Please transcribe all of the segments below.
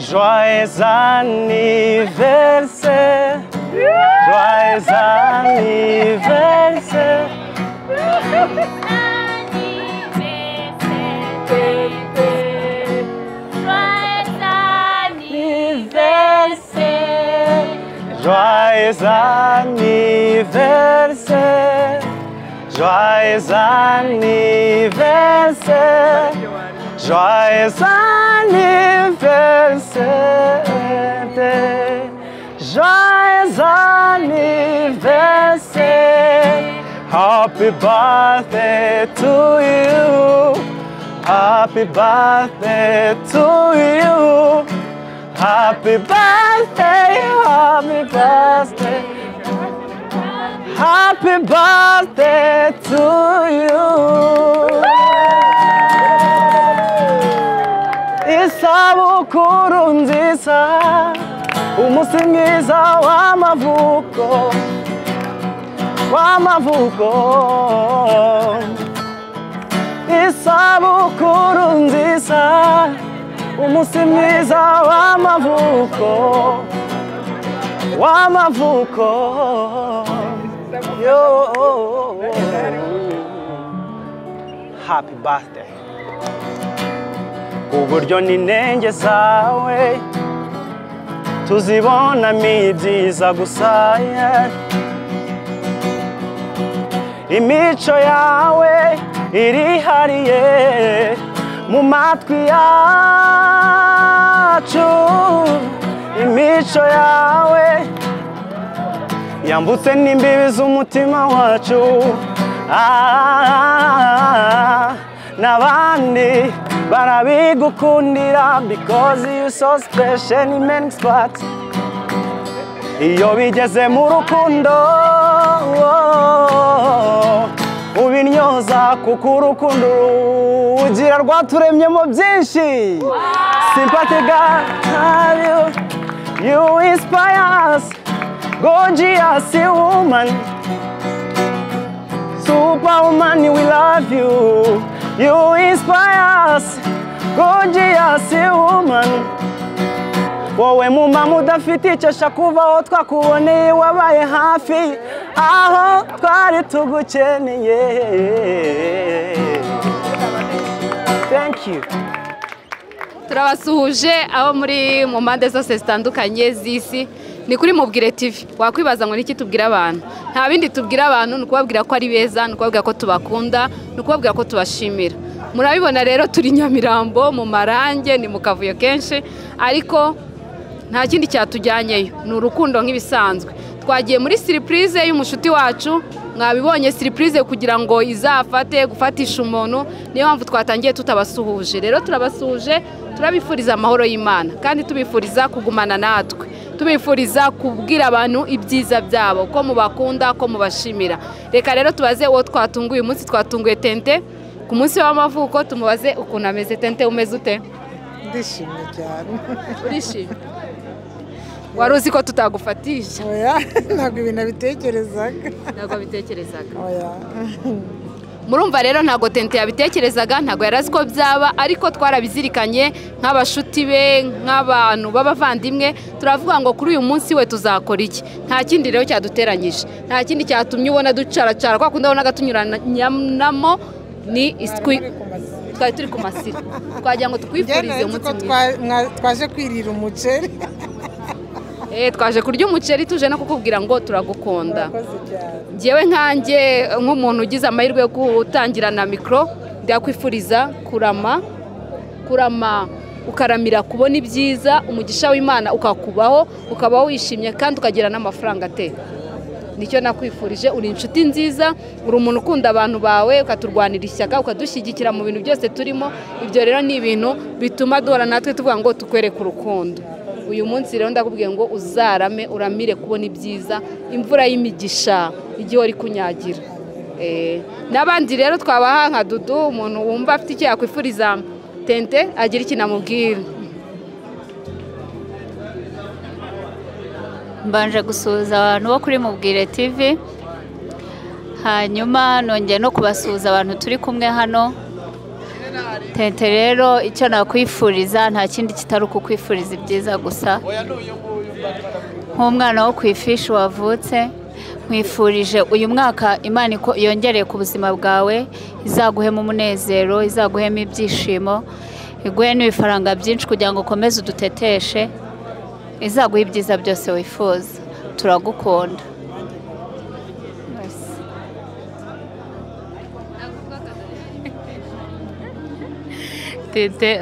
Joyeux anniversaire. Joyeux anniversaire. Joyeux anniversaire. Joyeux anniversaire. Joyeux anniversaire. Joyeux anniversaire. Happy birthday to you. Happy birthday to you. Happy birthday, happy birthday. Happy birthday to you. Isabukuru nziza, umunsi mwiza w'amavuko, w'amavuko. Isabukuru nziza, umunsi mwiza w'amavuko, w'amavuko. Yo. Happy birthday. Uburyo n'intenge zawe tuzibonamo ibyiza gusa, yeah. Imico yawe irihariye mu matwi yacu. Imico yawe yambutse n'imbibi z'umutima wacu. Ah, n'abandi barabigukundira because you so special in many spots. Iyo bigeze mu rukundo ubinyoza, kuko urukundo ugira rwaturemyemo byinshi. Sympathy God, you inspire us, gorgeous woman, superwoman, we love you. You inspire us, gorgeous woman. Wowe mumama udafite icyo ashaka kuvaho, twakuboneye wabaye hafi aho twari tugukeneye. Thank you. Turabasuhuje abo muri mu mpande zose zitandukanye z'isi. Ni kuri Mubwire TV. Wakwibaza ngo niki tubwira abantu? Nta bindi tubwira abantu, ni ukubabwira ko ari beza, ni ukubabwira ko tubakunda, ni ukubabwira ko tubashimira. Murabibona rero turi Nyamirambo mu Marange, ni mu kavuyo kenshi, ariko nta kindi cyatujyanyeyo, ni urukundo nk'ibisanzwe. Twagiye muri surprise y'umushuti wacu, mwabibonye surprise kugira ngo izafate gufatisha umuntu, niyo mpamvu twatangiye tutabasuhuje. Rero turabasuhuje, turabifuriza amahoro y'Imana kandi tubifuriza kugumana natwe, tubifuriza kubwira abantu ibyiza byabo, ko mubakunda, ko mubashimira. Reka rero tubaze uwo twatunguye umunsi. Twatunguye Tente ku munsi w'amavuko, tumubaze ukuntu ameze. Tente, umeze ute? Ndishimye cyane. Urishimye? Wari uzi ko tutagufatisha? Oya, ntabwo ibintu abitekerezaga. Ntabwo abitekerezaga. Oya. Murumva rero ntabwo Tente yabitekerezaga, ntabwo yari azi ko byaba, ariko twarabizirikanye nk'abashuti be, nk'abantu b'abavandimwe, turavuga ngo kuri uyu munsi we tuzakora iki. Nta kindi rero cyaduteranyije, nta kindi cyatumye ubona ducaracara kwa kundi wabonaga tunyuranamo, ni twari turi ku masira. Twagira ngo tukwifurize umunsi mwiza. Twaje kwirira umuceri. Twaje kurya umuceri, tuje no kukubwira ngo turagukunda. Njyewe nkanjye nk'umuntu ugize amahirwe yo gutangira na mikoro, ndakwifuriza kurama, kurama ukaramira kubona ibyiza, umugisha w'Imana ukakubaho, ukabaho wishimye kandi ukagira n'amafaranga ate. Nicyo nakwifurije. Uri inshuti nziza, uri umuntu ukunda abantu bawe, ukaturwanira ishyaka, ukadushyigikira mu bintu byose turimo. Ibyo rero ni ibintu bituma duhora natwe tuvuga ngo tukwereke urukundo. Uyu munsi rero ndakubwiye ngo uzarame, uramire kubona ibyiza, imvura y'imigisha igihe uri kunyagira. N'abandi rero twabaha nka Dudu, umuntu wumva afite icyo yakwifuriza Tente agira ikintu amubwira. Mbanje gusuhuza abantu bo kuri Mubwire TV, hanyuma nongeye no kubasuhuza abantu turi kumwe hano. Tente rero icyo nakwifuriza nta kindi kitari ukukwifuriza ibyiza gusa. Nk'umwana wo ku ifishi wavutse, nkwifurije uyu mwaka Imana yongereye ku buzima bwawe, izaguhemo umunezero, izaguhemo ibyishimo, iguhe n'ibifaranga byinshi kugira ngo ukomeze uduteteshe, izaguhe ibyiza byose wifuza. Turagukunda. Tete,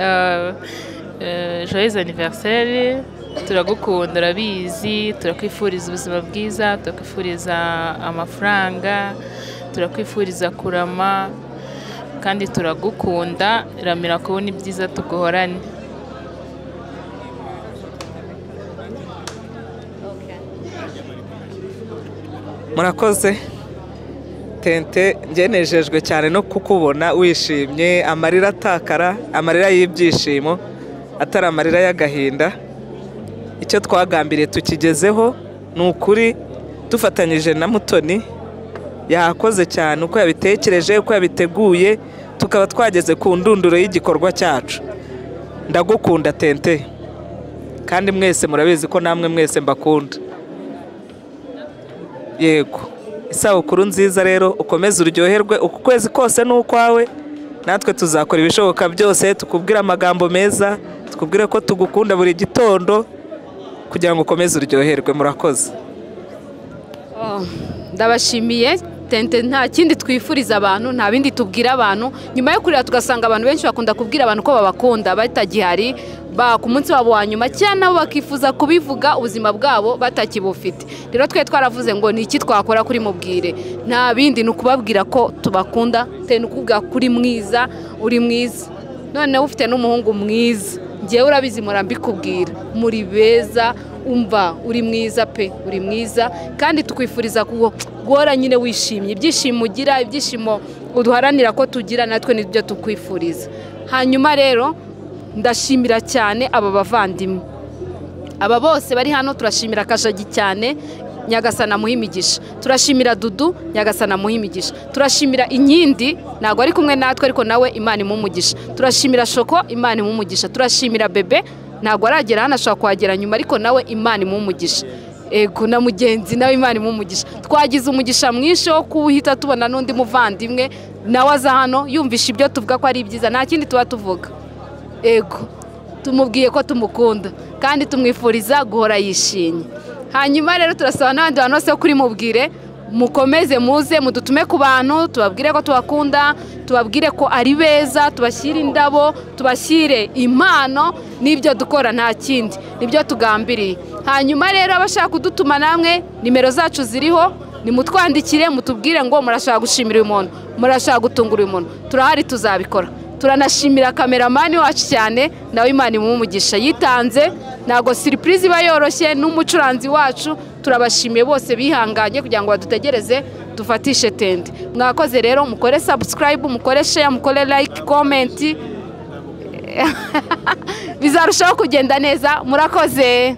joyeux anniversaire. Turagukunda, urabizi, turakwifuriza ubuzima bwiza, turakwifuriza amafaranga, turakwifuriza kurama, kandi turagukunda. Ramira kubona ibyiza tuguhorane. Murakoze Tente, ngenejejwe cyane no kukubona wishimye, amarira atakara, amarira y'ibyishimo atari amarira y'agahinda. Icyo twagambiriye tukigezeho, ni ukuri dufatanyije na Mutoni, yakoze cyane uko yabitekereje, uko yabiteguye, tukaba twageze ku ndunduro y'igikorwa cyacu. Ndagukunda Tente, kandi mwese murabizi ko namwe mwese mbakunda. Yego, isabukuru nziza rero, ukomeze uryoherwe, uku kwezi kose ni ukwawe, natwe tuzakora ibishoboka byose tukubwire amagambo meza, tukubwire ko tugukunda buri gitondo kugira ngo ukomeze uryoherwe. Murakoze. Ndabashimiye Tente, nta kindi twifuriza abantu, nta bindi tubwira abantu. Nyuma yo kurira tugasanga abantu benshi bakunda kubwira abantu ko babakunda batagihari, ku munsi wabo wa nyuma, cyangwa nabo bakifuza kubivuga ubuzima bwabo batakibufite. Rero twe twaravuze ngo ni iki twakora kuri Mubwire, nta bindi ni ukubabwira ko tubakunda. Tente, ni ukubwira kuri mwiza, uri mwiza, noneho ufite n'umuhungu mwiza. Njyewe urabizi murambikubwira, muri beza, umva uri mwiza pe, uri mwiza, kandi tukwifuriza guhora nyine wishimye. Ibyishimo ugira, ibyishimo uduharanira ko tugira, natwe nibyo tukwifuriza. Hanyuma rero ndashimira cyane aba bavandimwe, aba bose bari hano. Turashimira Kashagi cyane, Nyagasana amuhe imigisha. Turashimira Dudu, Nyagasana amuhe imigisha. Turashimira Inkindi, ntabwo ari kumwe natwe ariko nawe Imana imuhe umugisha. Turashimira Shoko, Imana imuhe umugisha. Turashimira Bebe, ntabwo aragera hano, ashobora kuhagera nyuma, ariko nawe Imana imuhe umugisha. Ego na mugenzi nawe Imana imuhe umugisha. Twagize umugisha mwinshi wo kuhita tubona n'undi muvandimwe nawe aza hano yumvisha ibyo tuvuga ko ari ibyiza, nta kindi tuba tuvuga. Ego tumubwiye ko tumukunda kandi tumwifuriza guhora yishimye. Hanyuma rero turasaba n'abandi bantu bose kuri Mubwire, mukomeze muze mudutume ku bantu, tubabwire ko tubakunda, tubabwire ko ari beza, tubashyire indabo, tubashyire impano, n'ibyo dukora nta kindi, nibyo tugambiriye. Hanyuma rero abashaka kudutuma namwe, nimero zacu ziriho, nimutwandikire mutubwire ngo murashaka gushimira uyu muntu, murashaka gutungura uyu muntu, turahari tuzabikora. Turanashimira kameramani wacu cyane, nawe Imana imuhe umugisha, yitanze, ntabwo surprise iba yoroshye, n'umucuranzi wacu turabashimiye bose bihanganye kugira ngo badutegereze dufatishe Tente. Mwakoze rero, mukore subscribe, mukore share, mukore like, comment, bizarushaho kugenda neza. Murakoze.